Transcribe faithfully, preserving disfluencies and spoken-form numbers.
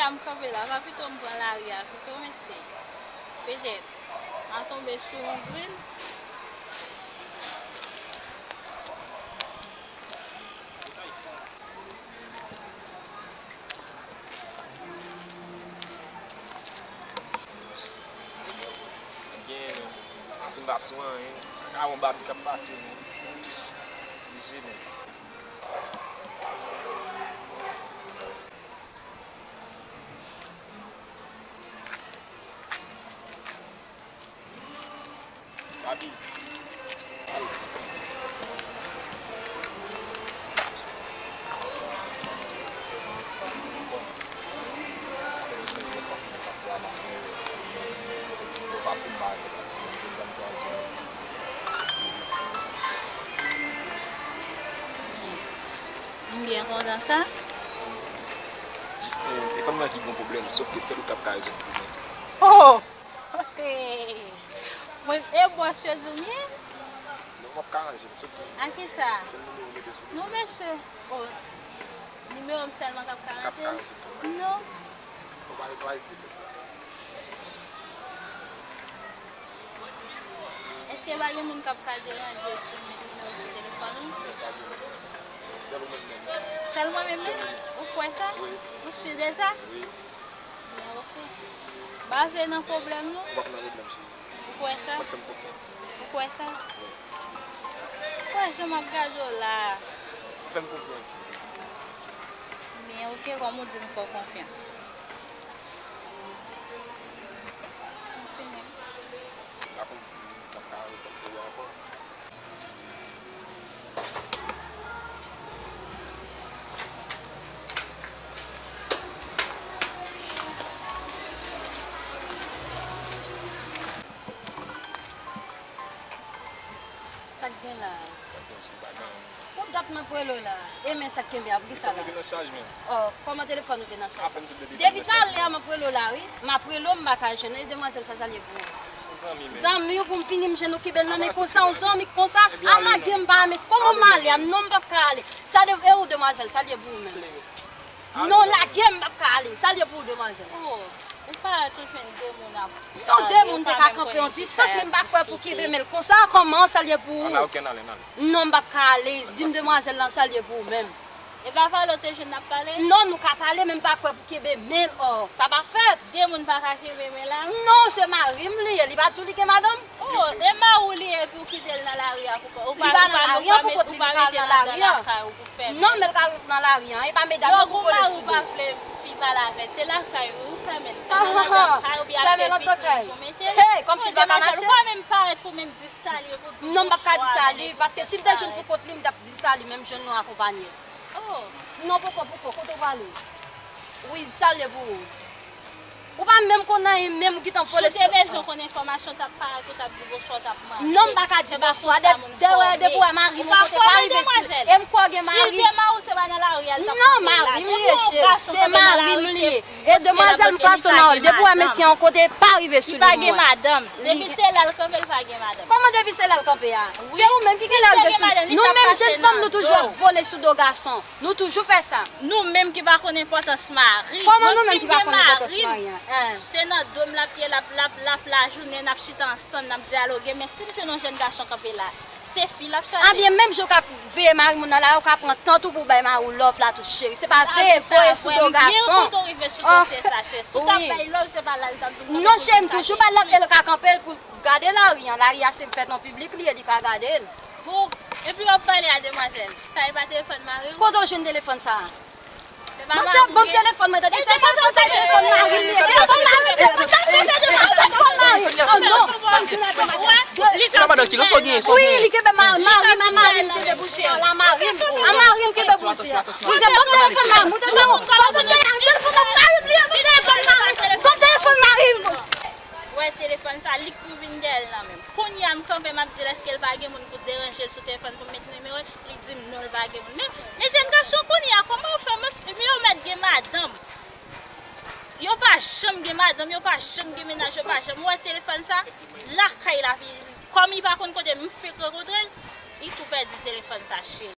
A m kanpe la, pa pito m pran lari a pito, mesye. Petèt, m a tonbe sou yon gril. Genyen, men, anpil pa sou anyen. A yon babi k ap pase, men. Oblije, men. Babi. M byen kontan sa. Jis, eh, telefòn mwen ki gen pwoblèm, sòf ke sèl ou k ap ka rezoud pwoblèm. Oh! Mwen, e bòs yo di w m ye? Non, m ap ka ranje l, sòf ke. A ki sa? Sèl nimewo w mete sou li. Non, mesye. Oh, nimewo m sèlman k ap ka ranje l? K ap ka ranje l. Non. Ou pa, ou pa ezite fè sa. Èske pa gen moun k ap ka deranje si m met nimewo sou telefòn ou? Non, pa gen moun. Sèl ou menm menm. Sèl mwen menm menm? Sèl ou menm. Ou kwè sa? Wi. Ou si de sa? Wi. Men oke. M pa vle nan pwoblèm non. Ou p ap nan pwoblèm, cheri. Ou kwè sa? Ou mèt fè m konfyans. Ou kwè sa? Wi. Ou kwè jan m ap gade w la? Fè m konfyans. Men oke, kòm ou di m fè w konfyans. M fini. M pa konn si m ap ka ret tankou w ankò. Sa k gen la? Sa k gen, cheri, pa gen anyen. Pou dat m ap rele w la. E men sa k kenbe a, poukisa la? Telefòn mwen te nan chaj menm. Oh, kòman telefòn ou te nan chaj? Apèn sot depi. Depi talè a m ap rele w la, wi. M ap rele w, m pa ka jwenn. E demwazèl sa, sa l ye pou ou? Se zanmi menm. Zanmi w pou m fini m jwenn ou kenbe l nan men konsa, yon zanmi k konsa? A lage m pa mesi. Kòman m ale a? Non, m p ap ka ale. Sa de, e ou demwazèl, sa l ye pou ou menm? Non, lage m, m p ap ka ale. Sa l ye pou ou demwazèl? Oh, ou parèt ou jwenn de moun ap pale. Non, de moun te ka kanpe yon distans, men m pa kwè pou kenbe men l konsa. Kòman sa l ye pou ou? Non, m p ap ka ale. Di m demwazèl lan, sa l ye pou ou menm? E pa pale w te jwenn n ap pale? Non, nou ka pale, men m pa kwè pou kenbe men l. Oh, sa pa fèt. De moun pa ka kenbe men la? Non, se mari m li ye. Li pa di w li gen madanm? Oh, e mari w li ye epi w kite l nan lari a pou kont ou? Li pa nan lari a pou kont li, li ka al nan lari a. Non, men l ka al nan lari a. E pa medam yo pou vole sou do. Lè w gon mari w pa vle fi pale avè l, se lakay ou, ou fèmen l. Fèmen l anndan kay oubyen achte vitrin pou mete l. Hey, kòmsi l pa ka mache. Ou pa menm parèt pou menm di sa l ye pou di bonswa. Non, m p ap ka di sa l ye, paske si l te jwenn pou kont li, m t ap di sa l ye, men m jwenn nou akonpanye l. Oh. Non, poko, poko, kote w prale? Wi, sa l ye pou ou? Ou pa menm konn anyen, menm ou gentan vole sou. Si w te bezwen konn enfòmasyon, w t ap parèt, ou t ap di bonswa, w t ap mande. Non, m pa ka di bonswa. Depi w wè, depi w wè mari m yon kote, pa rive sou li. E m kwè w gen mari. Si l te mari w, se pa nan lari a l t ap kanpe la. Non, mari m li ye, cheri. Se mari m li ye. E demwazèl m pa sou nan w. Depi w wè mesye yon kote, pa rive sou li pou mwen. Li pa gen madanm. Depi se la l kanpe, l pa gen madanm. Kòman depi se la l kanpe a? Se ou menm ki genlè rive sou li. Nou menm jèn fanm, nou toujou ap vole sou do gason. Nou toujou fè sa. Nou menm ki pa konn enpòtans mari. Kòman nou menm ki pa konn enpòtans mari an? Hein. Se nan do m l ap ye, l ap, l ap, l ap lajounen, n ap chita ansanm, n ap dyaloge, men si l jwenn yon jèn gason kanpe la, se fi l ap chache. Ebyen, menm jan w ka veye mari moun nan la, ou ka pran tan tou pou w bay mari w love la tou, cheri. Se pa veye, voye sou do gason. Sa vle sa, m byen kontan w rive sou dosye sa, cheri. Si w t ap bay love, se pa la l t ap vin kanpe pou l chache. Non, cheri, m toujou bay love, e l ka kanpe pou gade lari an. Lari a se fèt an piblik li ye, li ka gade l. Bon, epi w ap pale a demwazèl. Sa e pa telefòn mari w? Kote w jwenn telefòn sa a? Monchè, ban m telefòn mwen, tande. Se pa sa, telefòn mari m ye. Telefòn mari m ye. Telefòn mari m. Oh non. Wi, li kenbe mari m, mari m, mari m kenbe bouche a la, mari m. A mari m kenbe bouche a. Kouzen, ban m telefòn mari m. Ou te nan telefòn mari m li ye, ban m telefòn mari m. Ban m telefòn mari m. Wè telefòn sa, li k pou vin dèyè l nan men m. Kounye a m kanpe, m ap di l èske l pa gen moun pou deranje l sou telefòn pou m met nimewo l. Li di m non, l pa gen moun. Men, men jèn gason kounye a, kòman yo fè, men yo mèt gen madanm. Yo pa janm gen madanm, yo pa janm gen mennaj, yo pa janm. Ou wè telefòn sa, lakay la, kòm li pa konn kote m fenk rankontre l, li tou pèdi telefòn sa, cheri.